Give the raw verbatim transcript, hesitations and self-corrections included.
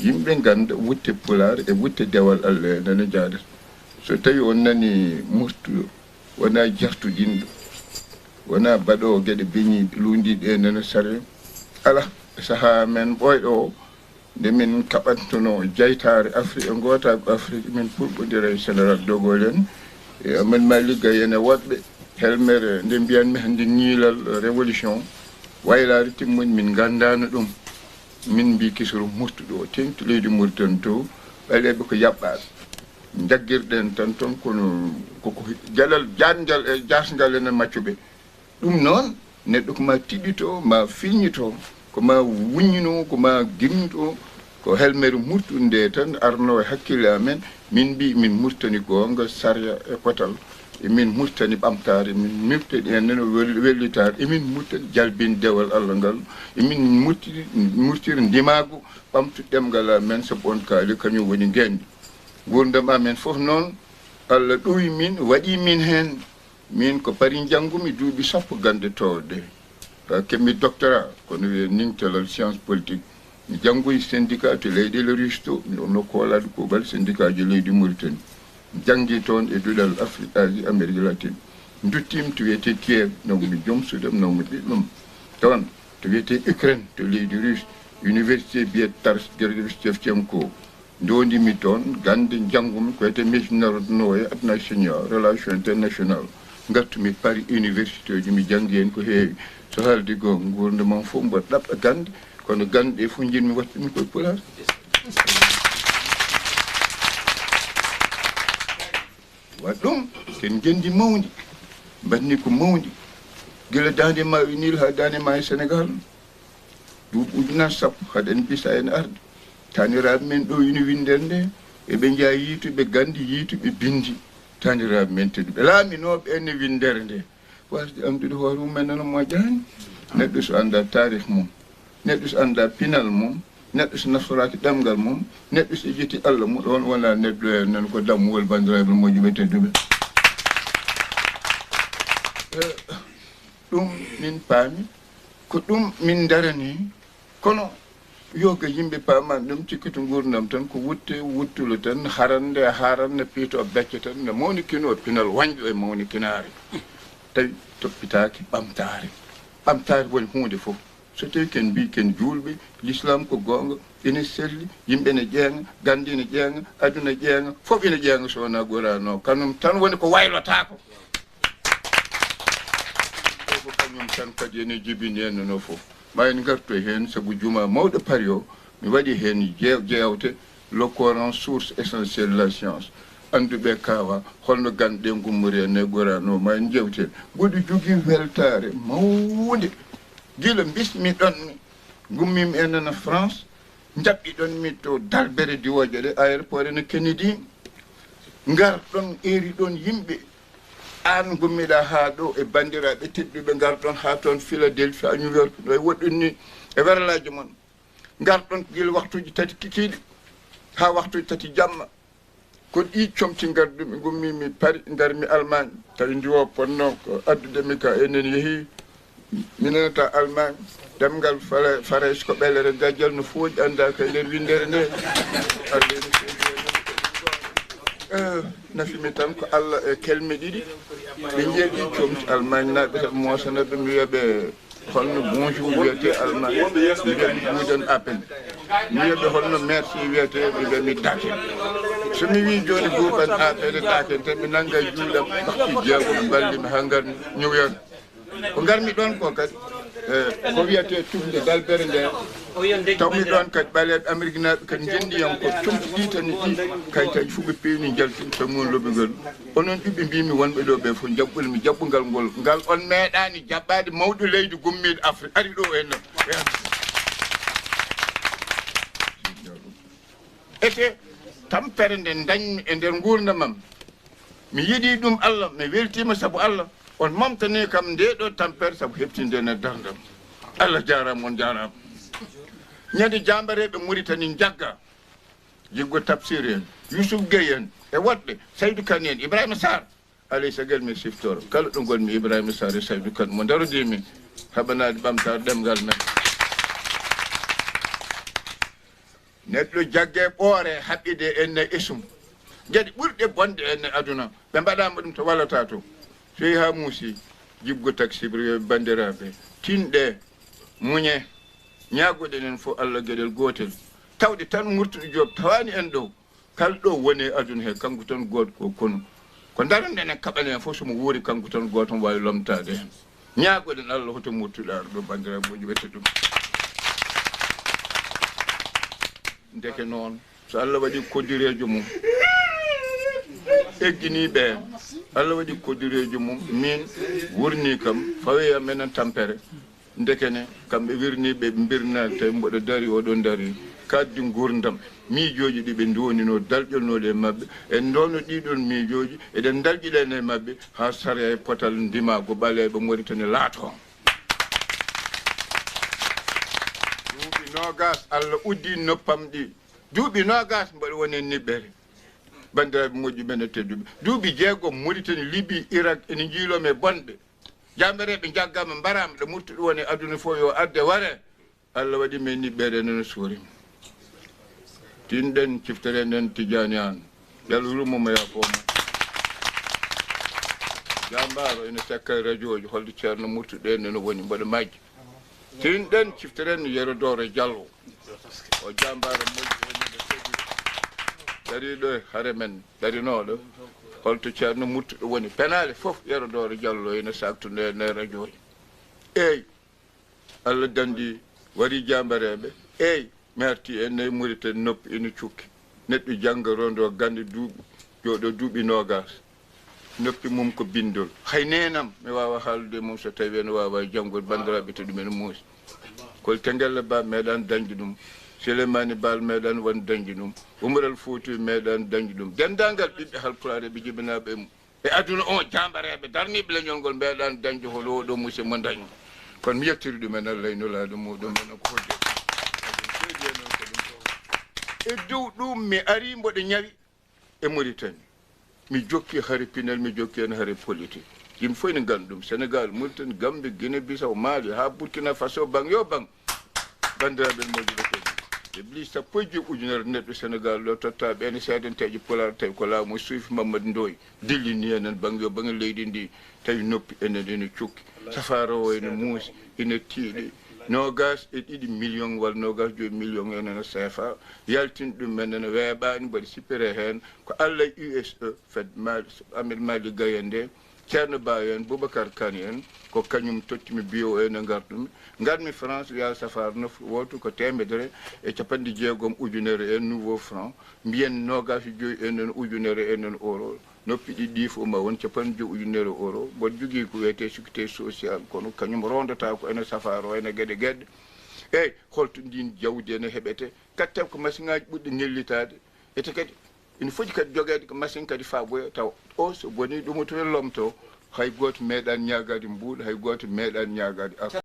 Yimɓe ngannda wutte Pulaar e wutte dewal Allah e nana jaadata. So tawi on nani murtuɗo, wona jartudinɗo, wona baɗoowo geɗe beñiiɗe, luundiiɗe e nana sare. Ala, e sahaa men ɓooyɗo o, nde min kaɓantuno jaytaare Afrik e ngootaagu Afrik, min pulɓondira e Général de Gaulle en, e Amadou Malick Gaye en e woɗɓe, helmere nde mbiyanmi hannde ñiilal révolution, waylaare timmude min nganndaano ɗum. Min mbi kisoro murtuɗo o, teŋti leydi Mauritanie to, ɓaleeɓe ko yaɓɓaaɓe. Jaggirɗen tan toon kono koko jalal jaangal e jaasngal ene maccuɓe. Ɗum noon, neɗɗo ko ma tiɗɗito, ma filñito, ko ma wuññino, ko ma gimñito, ko helmere murtude nde tan arno e hakkille amen. Min mbi min Murtani goonga, sariya e potal. E min Murtani ɓamtaare, min Murtani en nano wel-, wellitaare. E min Murtani jalbin dewal Allah ngal. E min Murtani, Murtani ndimaagu ɓamtu ɗemngal amen, sabu on kaali kañum woni ngenndi. Nguurndam amen fof noon, Allah ɗowi min, waɗi min heen. Min ko Paris njanngumi duuɓi sappo gannde toowɗe. Haa keɓmi doctorat, kono wiyee nintelal science politique. Mi janngoyi syndicat to leyɗeele Russie to, mi wonno koolaaɗo kuuɓal syndicat ji leydi Mauritanie. Mi janngi toon e duɗal Afrique, Asie, Amérique latine. Nduttiimi to wiyetee Kiev, nawmi joom suudam, nawmi ɓiɓɓam. Toon to wiyetee Ukraine, to leydi Russie, université mbiyetee Taras Grigorievsky Shevchenko. Ndodimi toon gannde njanngumi ko wiyetee médecine narodo no e aduna senior, relation international. Ngartumi Paris université ji, mi janngi heen ko heewi. So haalde goonga, nguurndam am fof mboɗo ɗaɓɓa gannde, kono gannde ɗe fof njiɗmi waɗde ɗum koye Pulaar. Waɗ ɗum, ken ngenndi mawndi, mbaɗni ko mawndi. Gila daande maayo Niil haa daande maayo Senegaal. Duuɓi ujunaaji sappo haɗen bisa en arde. Taaniraaɓe men ɗo ina winndere nde, eɓe njeya yiituɓe gannde, yiituɓe binndi. Taaniraaɓe men tedduɓe laaminooɓe en e winndere nde. Waasde anndude hoore mum en nana moƴƴaani. Neɗɗo so anndaa taarih mum, neɗɗo so anndaa pinal mum, neɗɗo so naftoraaki ɗemngal mum, neɗɗo so ƴetti Allah mum, ɗoon wonaa neɗɗo e nan ko dammuwol banndiraaɓe moƴƴuɓe tedduɓe. Eh, ɗum min paami, ko ɗum min ndarani, kono yoga yimɓe paaman ɗum, cikkito nguurndam tan ko wutte, wuttulo tan, harande, haranne, piito, becce tan, ne mawnikino pinal wañɗo e mawnikinaare. Tawi toppitaaki ɓamtaare. Ɓamtaare woni huunde fof. So tawi ken mbi ken juulɓe, l'islam ko goonga, ene selli, yimɓe ene ƴeeŋa, gannde ene ƴeeŋa, aduna ƴeeŋa, fof ene ƴeeŋa so wonaa Qur'aan o. Kanum tan woni ko waylotaako. Ko kañum tan kadi ene jibini en no fof. Ma en ngartu heen, sabu juma mawɗo Paris o, mi waɗi heen jeew-, jeewte, le Coran, source essentielle de la science. Annduɓe kaawa, holno gannde ɗe ngummori en e Qur'aan o, ma en njeewte. Mboɗo jogii weltaare mawnde. Gila mbismi ɗon mi, ngummiimi en nana France, njaɓɓi ɗon mi to dalbere diwooje ɗe, aéroport ene Kennedy. Ngar ɗon, eri ɗon yimɓe. Aan ngummiɗaa haa ɗo e banndiraaɓe tedduɓe, ngar ɗon haa toon Philadelphia, New York, no e woɗɗun ni e werlaaji mon. Ngar ɗon gila waktuuji tati kikiiɗe haa waktuuji tati jamma. Ko ɗi comci ngarɗumi, ngummiimi Paris, ngarmi Allemagne. Tawi ndiwo ponno ko addude mi ka, enen yehi. Mi nanata Allemagne, ɗemngal Fala-, Farayse ko ɓellere gajjal, no fooƴi, anndaaka e nder winndere nde. Allah ene seedi e nder. Eh, nafi mi tan ko Allah e kelme ɗiɗi. Ɓe njeeɗi comci Allemagne naaɓe, heɓe moosana ɓe, mi wiya ɓe, holno bonjour wiyetee Allemagne? Mi wiya ɓe guten Abend. Mi wiya ɓe holno merci wiyetee? Ɓe mbiya mi danke. So mi wii jooni guten Abend, danke, tan ɓe nannga juuɗam, waktu jeego ɓe mballi mi haa ngarmi New York. Ko ngarmi ɗoon ko kadi, eh, ko wiyetee tufnde dalbere nde. Tawmi ɗoon kadi ɓaleeɓe Amerik naaɓe kadi njenndi yam ko comci ɗi tan ɗi kayitaaji fof ɓe peewni njaltini tawi mum loɓigol. Onon ɓiɓɓe mbimi wonɓe ɗo ɓe fof jaɓɓol mi jaɓɓungal ngol. Ngal on meeɗaani jaɓɓaade mawɗo leydi gummiiɗo Afrik ari ɗo en. Ete tampere nde dañmi e nder nguurndam am. Mi yiɗi ɗum Allah, mi weltiima sabu Allah. On momtani kam nde ɗo tampere sabu heɓtinde e darndam. Allah jaaraama, on jaaraama. Ñande jaambareeɓe Muritani njagga, Jiggo Tafsir en, Yusuf Gueye en, e woɗɓe, Saydu Kan en, Ibrahima Sarr, alay sagal mi siftoro. Kala ɗo ngonmi, Ibrahima Sarr e Saydu Kan mo ndarodimi, haɓanaade ɓamtaare ɗemngal men. Neɗɗo jagge ɓoore haɓɓide en e esum. Geɗe ɓurɗe bonde en e aduna, ɓe mbaɗaama ɗum to wallata to. So yehi haa muusi, jibgo taksibre, yo banndiraaɓe, tinɗe, muñe, ñaagoɗen en fof Allah geɗel gootel. Tawde tan Murtuɗo Joob tawaani en ɗo, kala ɗo woni e aduna he, kanko tan gooto ko konu. Ko ndaranɗen en kaɓanen en fof, so mo wuuri, kanko tan gooto mo waawi lomtaade en. Ñaagoɗen Allah hoto Murtuɗo ar ɗo, banndiraaɓe moƴƴi ɓette ɗum. Ndeke noon, so Allah waɗi koddireejo mum, egginii ɓe, Allah waɗi koddireejo mum, min wurnii kam, fawoyam enen tampere. Ndekene, kamɓe wirniiɓe, ɓe mbirnaali, tawi mboɗo dari, oɗon dari, kaɗdi nguurndam, miijooji ɗi ɓe nduwoninoo, dalƴolnooɗi e maɓɓe, e ndoono ɗiɗon miijooji, eɗen dalƴiɗen e maɓɓe, haa sariya e potal ndimaagu ɓaleeɓe Moritani laatoo. Duuɓi noogaas, Allah uddi noppam ɗi. Duuɓi noogaas, mboɗo woni e niɓɓere. Banndiraaɓe moƴƴuɓe men e tedduɓe. Duuɓi jeegom, Moritani, Libi, Irak, ene njiiloo mi e bonɓe. Jaambareeɓe njaggaama, mbaraama, ɗo Murtuɗo woni e aduna fof, yo adde ware. Allah waɗi men niɓɓere, enen suuri. Tinɗen, ciftoren en Tijaani Aan. Yo Allah yurmo mo, yaafoo mo. Jaambaaro ene sakka e rajooji, holto Ceerno Murtuɗo en ene woni, mboɗo majji. Tinɗen, ciftoren Yero Dooro Jallo. O jaambaaro moƴƴo, ene ɗo kadi dariiɗo e hare men, darinooɗo. Holto Ceerno Murtuɗo woni? Penaale fof, Yero Dooro Jallo ene saaktude en e rajooji. Eey, Allah danndi, warii jaambareeɓe. Eey, mi artii e nayi Muritani, noppi ina cukki. Neɗɗo jannga, rondo gannde, duuɓi, jooɗo duuɓi noogaas. Noppi mum ko binndol. Hay neenam, mi waawaa haaldude e mum so tawii ene waawaa janngol, banndiraaɓe, to ɗum ene muusi. Koli Tengelle Ba meeɗaani dañde ɗum. Sileymaani Baal meeɗaani wonde dañde ɗum. Umar Al Fuuti meeɗaani dañde ɗum. Denndaangal ɓiɓɓe Haalpulaar e ɓe jibinaaɓe e e aduna o, jaambareeɓe darniiɓe leñol ngol meeɗaani dañde hono oɗo musidɗo mo dañi. Kono mi yettiri ɗum en Allah e Nulaaɗo muɗum en ko hodde. E dow ɗum mi ari mboɗo ñawi e Mauritanie. Mi jokki hare pinal, mi jokki heen hare politique. Yimɓe fof ene nganndi ɗum. Sénégal, Mauritanie, Gambie, Guinée Bissau, Mali, haa Burkina Faso, baŋ yo baŋ. Banndiraaɓe moƴƴuɓe tedduɓe, ɓe ɓilii sappo e joy ujunere neɗɗo Senegaal ɗo, totta ɓeen e seedanteejo Pulaar, tawi ko laamu suufi Mamadou Ndoye, dillini enen baŋ yo baŋ e leydi ndi, tawi noppi enen ene cukki, safaara o ene muusi, ene tiiɗi, noogaas e ɗiɗi million walla noogaas joy million enen e C F A, yaltini ɗum men ene weeɓaani, mbaɗi sippere heen, ko Allah e U S E, fed Mali, Ahmed Mali Gaye nde, Ceerno Ba en, Boubacar Kane en, ko kañum tottimi biyo en e ngartumi. Ngarmi France, wiya safar nofru wootu ko teemedere e capanɗe jeegom ujunere en nouveau franc, mbiyen noogaas e joy en en ujunere en en euro. Noppi ɗiɗi ɗi fof ma won capanɗe joy ujunere euro. Mboɗo jogii ko wiyetee sécurité sociale, kono kañum rondata ko ene safar o, ene geɗe geɗe. Eey, holto ndin jawdi ene heɓete? Kadi taw ko masiŋaaji ɓurɗi ŋellitaade. Ete kadi, ina foti kadi jogeede ko machine kadi faaboya taw o so bonii ɗum to lomto, hay gooto meeɗaani ñaagaade mbuuɗo, hay gooto meeɗaani ñaagaade arde.